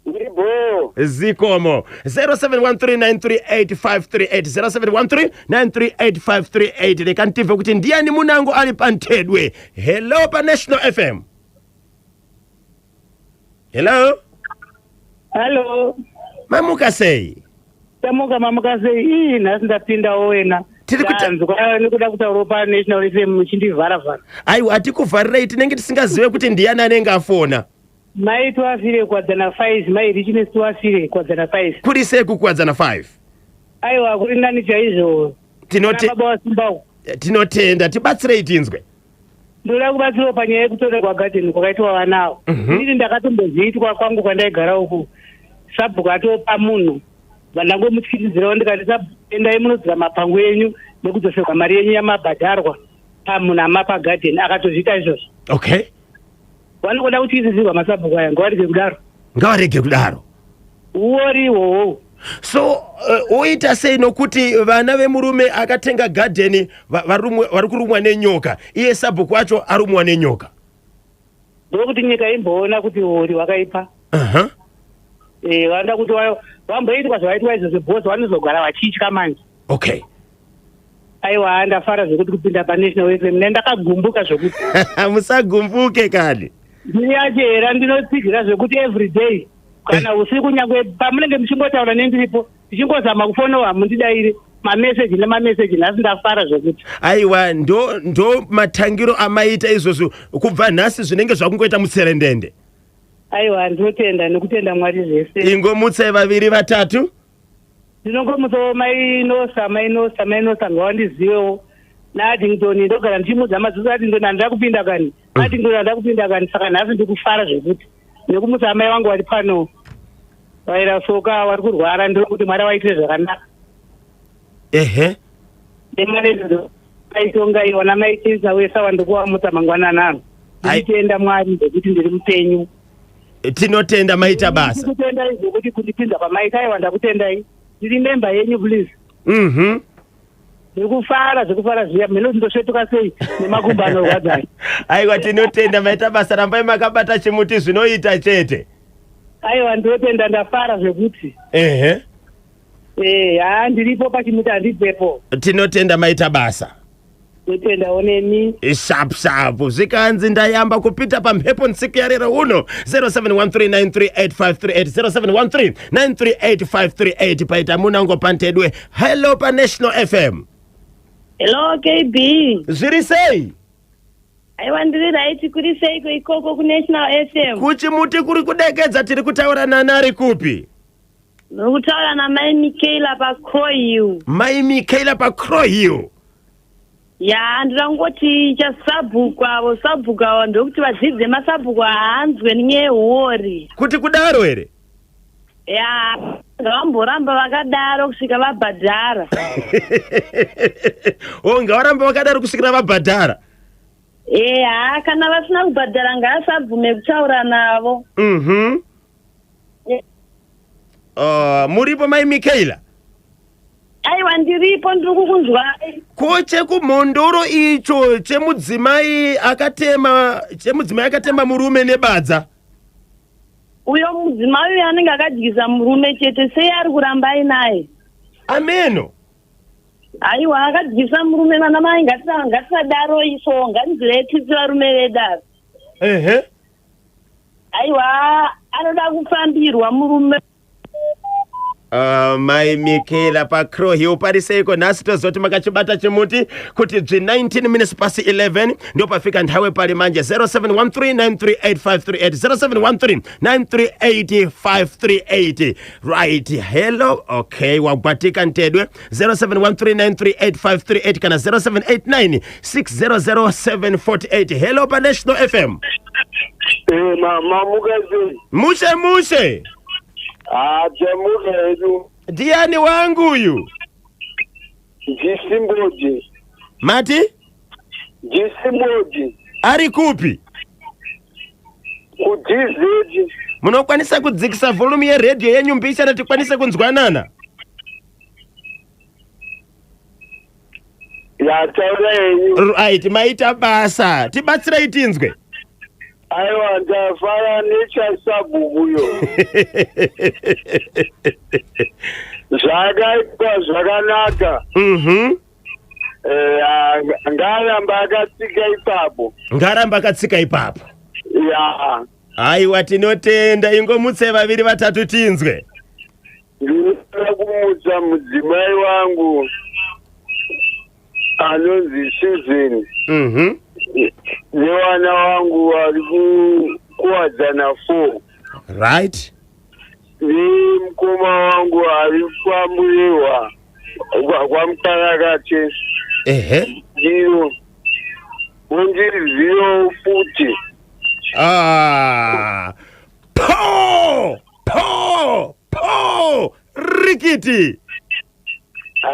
Iri bho. Zikomo. 0713938538, 0713938538. Reka ntive kuti ndiani munango ari pantedwe. Hello paNational FM, hello. Hallo. Mamuka sei? Tamuka, mamuka sei? Ii, nhasi ndapindawo wena. Tanzwa nekuda kutaurawo paNational FM muchindivharavhara. Aiwa, hatikuvharirei, tinenge tisingazive kuti ndiani anenge afona. Mai Twafire, Kuwadzana 5, mai Richines Twafire, Kuwadzana 5. Kuri sei kuKuwadzana 5? Aiwa, kuri nani chaizvo. Baba wasimbawo. Tinotenda, tibatsirei tinzwe. Ndoda kubatsirawo panyaya yekutorerwa gadheni kwakaitwa vanawo. Inini ndakatombozviitwa kwangu kwandaigara uku. Sabhuku atopa munhu, vandangomutyisidzirawo, ndikati, "Sabhuku, endai munodzira mapango enyu nekudzoserwa mari yenyu yamabhadharwa pamunhu amapa gadheni." Akatozviita izvozvo. Vanogoda kutyisidzirwa masabhuku aya, ngavarege kudaro. Ngavarege kudaro. Uori ihwohwo. So oita sei, nokuti vana vemurume akatenga gadheni vari kurumwa nenyoka, iye sabhuku wacho arumwa nenyoka? Ndokuti nyika imboona kuti uori hwakaipa. Vanoda kuti vamboitwa zvavaitwa izvozvo, bhosi vanozogara vachitya manje. Aiwa, ndafara zvekuti kupinda paNational FM, ne ndakagumbuka zvokuti. Musagumbuke kani. Ndiri yacho ndinotsigira zvekuti every day, kana usiku, nyange pamunenge muchingotaura nendiripo, ndichingozama kufonowa, hamundidaire, mameseji nemameseji. Nhasi ndafara zvekuti. Aiwa, ndo matangiro amaita izvozvo. Kubva nhasi zvinenge zvakungoita mutserendende. Aiwa, ndinotenda nekutenda Mwari zvese. Ingomutsai vaviri vatatu. Ndinongomutsawo Mainosa, Mainosa, Mainosa, ngawandizivewo naAddington. Ndogara ndichimudza madziso, "Addington, handida kupinda kani, Addington, handida kupinda kani." Saka nhasi ndikufara zvekuti nekumutsa amai vangu vari pano, vaira soka, vari kurwara. Ndiri kuti Mwari vaitire zvakanaka. Nemarezo aitonga iwana maitisa wese wandikuwamutsa mangwanani ano. Nditenda Mwari ndekuti ndiri mupenyu. Tinotenda, maita basa. Ndikutendai zvekuti kundipinza pamaita. Aiwa, ndakutendai, ndiri memba yenyu, please. Ndiri kufara zvekufara zviya, mheno ndosvetuka sei nemakumbo anorwadzai. Aiwa, tinotenda, maita basa, rambai makabata chimuti, zvinoita chete. Aiwa, ndinotenda, ndafara zvekuti. Ha, ndiripo pachimuti, handibvepo. Tinotenda, maita basa. Ndotendawo nemi. Sharp sharp, zvikanzi ndayamba kupita pamhepo nsiku yarero uno. 0713938538, 0713938538. Paita munango pantedwe. Hello paNational FM. Hello, KB. Zviri sei? Aiwa, ndiri right. Kuri seiko ikoko kuNational FM? Kuchimuti kuri kudekedza. Tiri kutaura nani, ari kupi? Muri kutaura namai Mikaela paCrowhill. Mai Mikaela paCrowhill. Ya, ndira kungoti chasabhuku avo, sabhuku avo, ndokuti vadzidze. Masabhuku haanzwe nenyaya yehuori. Kuti kudaro here? Ya, ngavamboramba vakadaro kusvika vabhadhara. O, ngavaramba vakadaro kusvikira vabhadhara. Eya, kana vasina kubhadhara ngaasabvume kutaura navo. Muripo mai Mikaela? Aiwa, ndiripo, ndiri kukunzwai. Ko chekumhondoro icho chemudzimai akatema murume nebadza? Uyo mudzimai uyo anenge akadyisa murume chete. Sei ari kuramba ainaye? Ameno. Aiwa, akadyisa murume. Vana mai, ngatisadaro iso, ngatinzwirei varume vedu ava. Aiwa, anoda kufambirwa murume. Mai Mikela paCrow Hill, pari seiko nhasi? Tozoti makachibata chimuti kuti dzvi 19 minutes past 11 ndo pafika nthawe pali manje. 0713938538, 0713938538. Right, hello. Okay, wagwatika ntedwe. 0713938538 kana 0789 600748. Hello pa National FM. Eh, mamuka sei? Mushe mushe. Ah, tamuka hedu. Ndiani wangu uyu? Jisimboji. Mati? Jisimboji. Ari kupi? KuDZ. Munokwanisa kudzikisa volume yeredhiyo yenyu mbishana tikwanise kunzwanana? Yataura yenyu. Right, maita basa, tibatsirei tinzwe. Aiwa, ndafara nechasabhukuyo. Zvakaitwa zvakanaka. Eh, ngaaramba akatsika ipapo. Ngaramba akatsika ipapo. Ya. Aiwa, tinotenda. Ingomutse vaviri vatatu tinzwe. Ndinoda kumutsa mudzimai wangu anonzi Susan nevana vangu vari kuWadzana 4 nemukoma wangu ari kwaMurehwa, kwaMukarakate. Ndiro undiriziyo futi. Ah, po po po rikiti.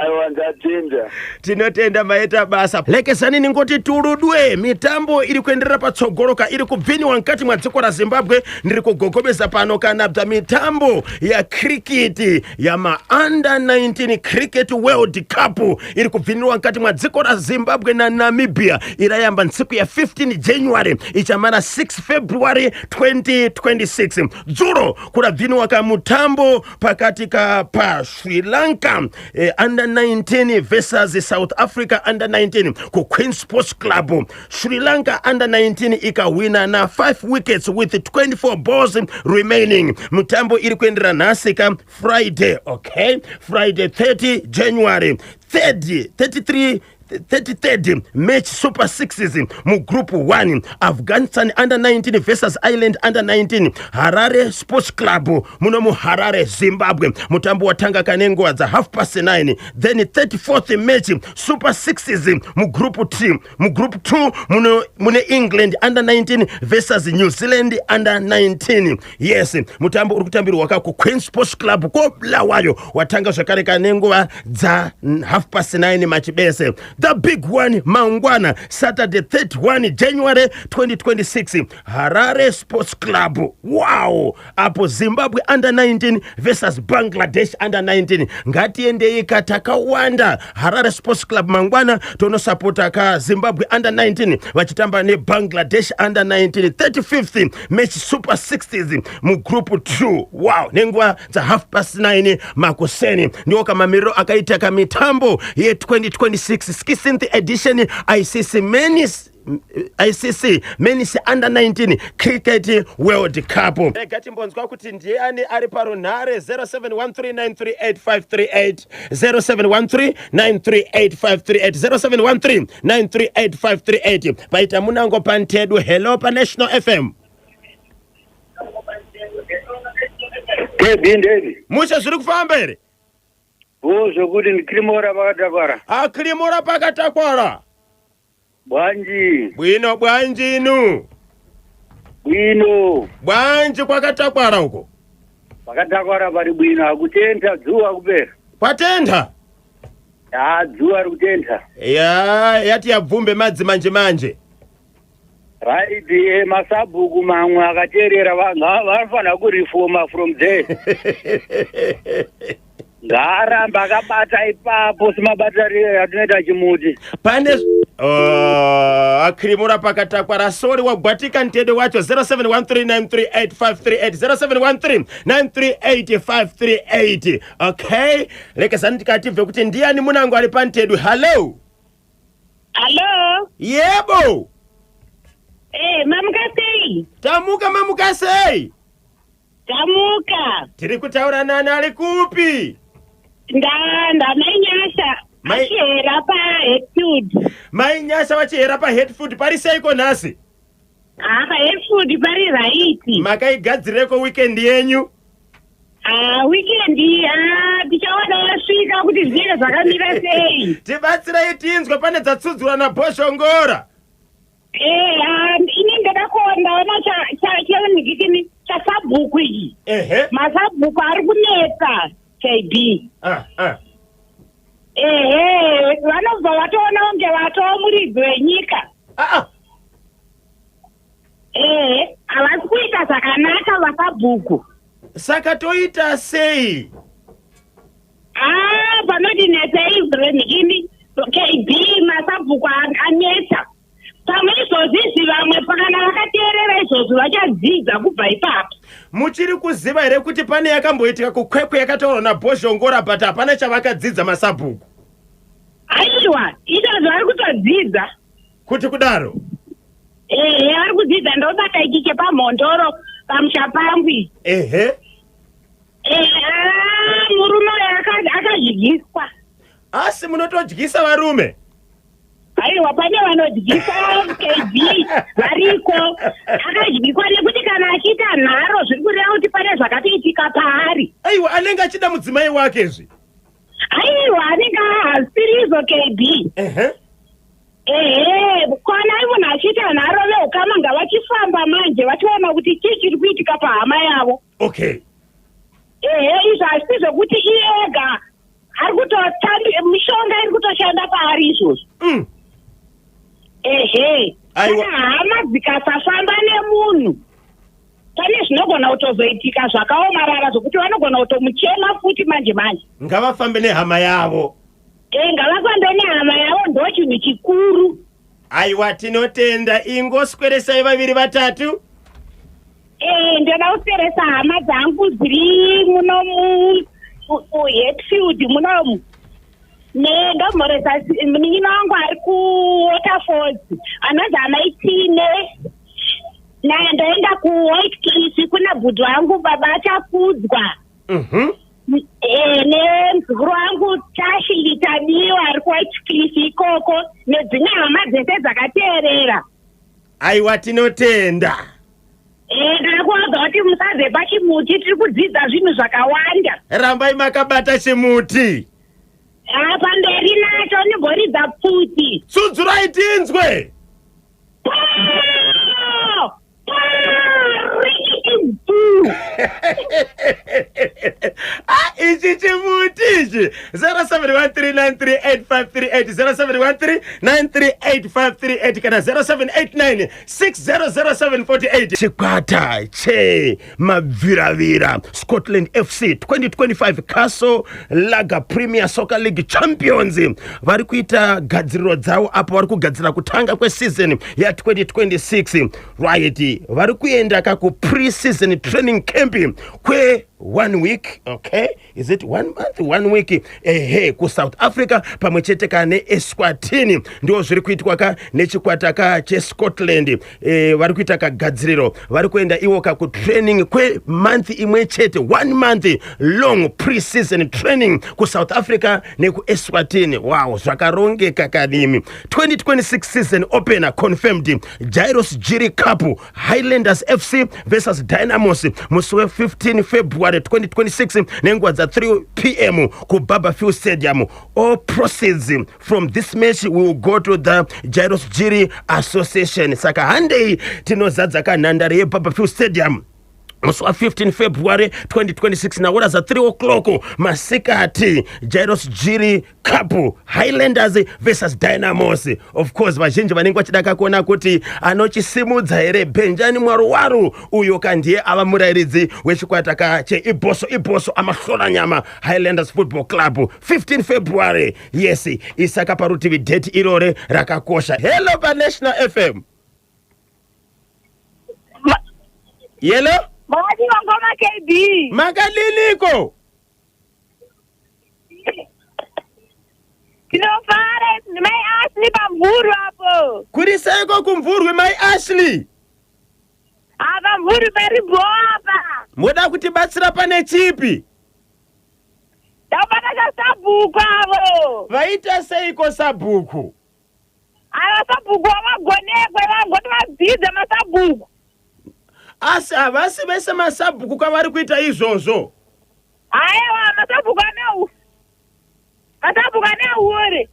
Aiwa, ndatenda. Tinotenda, maita basa. Lekezani ningoti tuludwe mitambo iri kuenderera patsogoloka iri kubviniwa mkati mwa dziko ra Zimbabwe. Ndiri kugogomeza pano kana bza mitambo ya cricket ya ma under 19 Cricket World Cup iri kubviniwa mkati mwa dziko ra Zimbabwe na Namibia. Irayamba ntsiku ya 15 January, ichamara 6 February 2026. Dzulo kurabviniwa ka mutambo pakati ka pa Sri Lanka under 19 versus South Africa under 19 ku Queen Sports Club. Sri Lanka under 19 ikawina na 5 wickets with 24 balls remaining. Mutambo iri kuendera nhasi ka Friday, okay, Friday 30 January, 30 33 33rd match, Super Sixes mugroup 1, Afghanistan under 19 versus Ireland under 19, Harare Sports Club muno muHarare, Zimbabwe. Mutambo watanga kane nguva dza half past 9. Then 34th match, Super Sixes mugroup t mugroup 2 muno mune England under 19 versus New Zealand under 19. Yes, mutambo uri kutambirwa ka kuQueen Sports Club koBulawayo, watanga zvakare kane nguva dza half past 9 machibese. The big one mangwana, Saturday 31 January 2026, Harare Sports Club. Wow, apo Zimbabwe under 19 versus Bangladesh under 19. Ngatiendei ka takawanda Harare Sports Club mangwana, tonosapota ka Zimbabwe under 19 vachitamba neBangladesh under 19, 35th match, Super 60s mugroup 2. Wow, nenguva dza half past 9 makuseni. Ndiwo kamamiriro akaita kamitambo ye2026 16th edition ICC Men's Under 19 Cricket World Cup. Rega timbonzwa kuti ndiani ari parunhare. 0713938538, 0713938538, 0713938538. Paita munango pantedu. Hello paNational FM. Debi, ndebi. Mushe, zviri kufamba here? O, zvokuti ndikirimora pakatakwara. Akirimora pakatakwara. Bwanji? Bwino, bwanji inu? Bwino. Bwanji kwakatakwara uko? Pakatakwara pari bwino, akutentha, dzuwa kupera. Kwatentha? Ha, dzuwa rikutentha. Ya, yati yabvumbe madzi manje manje. Right, masabhuku mamwe akateerera vanofanira kurifoma from there. Ngaaramba akabata ipapo semabatari atinoita chimuti. Pane oh, akirimura pakatakwara. Sorry, wagwatika ntede wacho. 0713938538, 0713938538. Okay, lekezani tikatibve kuti ndiani munango ari pantedu. Hallo. Hallo. Yebo. Eh, mamuka sei? Tamuka, mamuka sei? Tamuka. Tiri kutaura nani ari kupi? Nda ndamai Nyasha. Mai- Achihera paHatfield. Mai Nyasha vachihera paHatfield pari seiko nhasi? Ah, paHatfield pari right. Makaigadzireko weekend yenyu? Ah, weekend ah tichaona wasvika kuti zvinenge zvakamira sei. Tibatsirei tinzwe pane dzatsudzura naBhoshongora. Eh, ah, ini ndada kuondaona cha cha cha chasabhuku ichi. Ehe. Masabhuku ari kunetsa KB. Ah, ah. Ehe, vanobva vatoona kunge vatova muridzi wenyika. Ah, ah. Ehe, havasi kuita zvakanaka vasabhuku. Saka toita sei? Ah, panoti netsei ini KB masabhuku anetsa. Pamwe izvozvizvi vamwe kana vakateerera izvozvi vachadzidza kubva ipapo. Muchiri kuziva here kuti pane yakamboitika kuKwekwe yakataurwa naBhozhongora but hapana chavakadzidza masabhuku? Aiwa, izvozvi vari kutodzidza. Kuti kudaro? Ehe, vari kudzidza ndobata ichi chepamhondoro pamusha pangu ichi. Ehe. Ehe, ah, murume uyu akazvidyiswa. Asi munotodyisa varume? Aiwa, pane vanodyisa KB variko. Akadyiswa nekuti kana achiita nharo zviri kureva kuti pane zvakatoitika paari. Aiwa, anenge achida mudzimai wake zvi. Aiwa, anenge asiri izvo KB. Ehe. Ehe, kana ai munhu achiita nharo veukama ngavachifamba manje vachiona kuti chii chiri kuitika pahama yavo. Okay. Ehe, izvo hazvisi zvekuti iye ega ari kutotambi mishonga iri kutoshanda paari izvozvo. Ehe. Aiwa. Saka hama dzikasafamba nemunhu pane zvinogona kutozoitika zvakaomarara zvokuti vanogona kutomuchema futi manje manje. Ngavafambe nehama yavo. E, ngavafambe nehama yavo ndo chinhu chikuru. Aiwa, tinotenda. Ingosweresai vaviri vatatu. E, ndoda kusweresa hama dzangu dziri muno muHatfield munomu. Ne ndomhoresa munin'ina wangu ari kuWaterfalls anonzi amai Tine. Naye ndoenda kuWhite Cliff kuna bhudhi wangu baba achakudzwa. Nemuzukuru wangu Tashley Tadiwa ari kuWhite Cliff ikoko nedzimwe hama dzese dzakateerera. Aiwa, tinotenda. Ndiri kuvaudza kuti musabve pachimuti, tiri kudzidza zvinhu zvakawanda. Rambai makabata chimuti. Ah, pamberi nacho ndimboridza pfuti. Tsudzurai tinzwe. Pa! Pa! Rikiti bhu! Ah, ichi chimuti ichi. 0713938538, 0713938538 kana 0789600748. Chikwata che mabviravira Scotland FC 2025 Castle Lager Premier Soccer League Champions vari kuita gadziriro dzavo apo vari kugadzira kutanga kweseason ya2026. Right, vari kuenda ka ku pre-season training camp kwe 1 week. Okay, is it 1 month, 1 week? Ehe, kuSouth Africa pamwe chete ka neEswatini. Ndo zviri kuitwa ka nechikwata ka cheScotland. Vari kuita kagadziriro, vari kuenda iwo ka kutraining kwemonth imwe chete, 1 month long pre-season training kuSouth Africa nekuEswatini. Wow, zvakarongeka kadimi. 2026 season opener confirmed, Jairos Jiri Cup, Highlanders FC versus Dynamos musi we15 February 2026 nenguva dza3 p.m. kuBarbourfields Stadium. All proceeds from this match will go to the Jairos Jiri Association. Saka handei tinozadza kanhandare yeBarbourfields Stadium musi wa15 February 2026 naora za3 o'clock masikati. Jairos Jiri Cup, Highlanders versus Dynamos. Of course vazhinji vanenge vachida kuona kuti anochisimudza here Benjani Mwaruwaru uyo kandiye ava murayiridzi wechikwata ka cheIboso Iboso Amahlolanyama Highlanders Football Club. 15 February, yes, isaka parutivi date irore rakakosha. Hello paNational FM. Yelo. Makadii ngoma KB? Makadiniko? Tinofara, mai Ashley pamvurwi apo. Kuri seiko kumvurwi, mai Ashley? Apa mvuri pari bhopa. Moda kutibatsira pane chipi? Ndakubata chasabhuku avo. Vaita seiko sabhuku? Ava sabhuku vavagonekwe vagoti vadzidze masabhuku. Asi havasi vese masabhuku kwavari kuita izvozvo. Aiwa masabhuku ane masabhuku ane hure.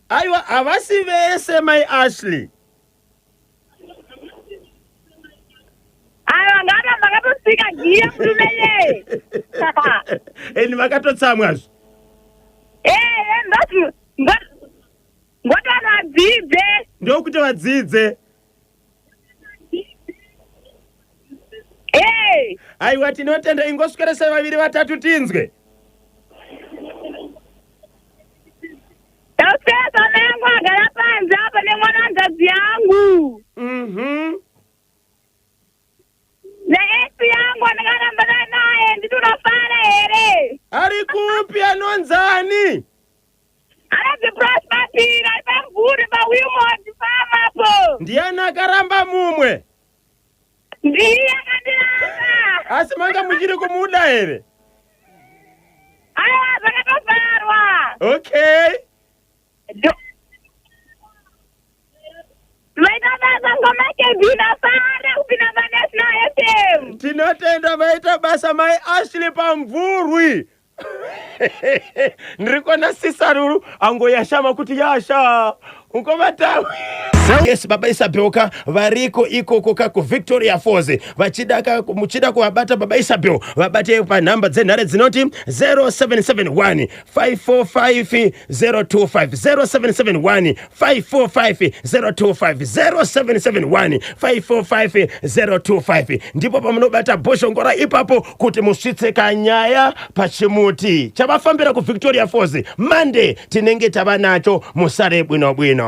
Aiwa havasi vese mai Ashley. Aiwa ngava makatotsika giya murume yeye. Eni vakatotsamwazve. Eh, ndoti ngoti vanhu vadzidze. Ndokuti vadzidze. Eh. Aiwa tinotenda ingosweresai vaviri vatatu tinzwe. Ndaswera mai yangu agara panze apa nemwana wanzadzi yangu. Mhm. Neex yangu andakarambana naye nditi unofara here? Ari kupi anonzani? Anonzi Prosper Pira ari pamvuri paWilmot farm apo. Ndiani akaramba mumwe? Ndiye akandiramba. Asi manga muchiri kumuda here? Aiwa zvakatovharwa. Okay. Maita basa ngoma kebhina fara kupinda paNational FM. Tinotenda maita basa mai Ashley pamvurwi. Ndiri kuona sisaruru angoyashama kuti yasha. Ukobata yes baba Isabel ka variko ikoko ka kuVictoria Falls vachida ka muchida kuvabata baba Isabel vabate panhamba dzenhare dzinoti 0771 545 025 0771 545 025 0771 545 025 ndipo pamunobata bhoshongora ipapo kuti musvitse kanyaya pachimuti chavafambira kuVictoria Falls Monday tinenge tava nacho musare bwino bwino.